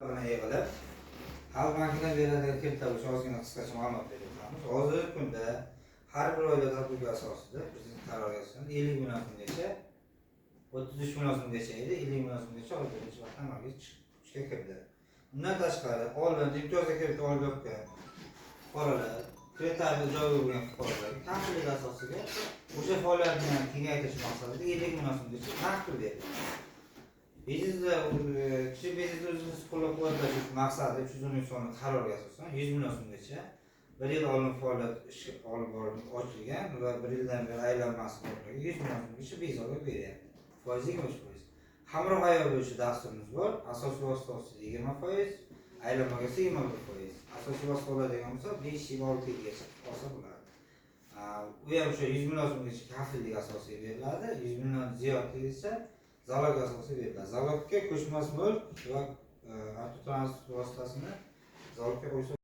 Bilan yig'ilib, Xalq bankidan beriladigan kreditlar bo'yicha ozgina qisqacha ma'lumot berib o'tamiz. Hozirgi kunda har bir oila tadbirkor asosida Prezident qaroriga asosan 50 million so'mgacha, 33 million so'mgacha edi, 50 million so'mgacha hozir birinchi marta amalga kuchga kirdi. Undan tashqari, oldin imtiyozli kredit olib yotgan fuqarolar, kredit joyi bo'lgan fuqarolarga kafillik asosiga o'sha faoliyatni ham kengaytirish maqsadida 50 million so'mgacha naqd pul beriladi. Biznesda kichik biznesni o'zimiz qo'llab-quvvatlash maqsadi 313 sonli qarorga asosan 100 million so'mgacha bir yil oldin faoliyat ish olib borib ochilgan va bir yildan beri aylanmasi borlarga 100 million so'mgacha bezoga beryapti. Foizi 23%. Hamroh ayol bo'yicha dasturimiz bor. Asosiy vosita ostida 20%, aylanmaga esa 21%. Asosiy vosita oladigan bo'lsa, 5 yil, 6 yilgacha olsa bo'ladi. U ham o'sha 100 million so'mgacha kafillik asosiga beriladi. 100 million ziyod desa, залог asosida beriladi. Залог ga ko'chmas mulk va avtotransport vositasini залог ga qo'ysa.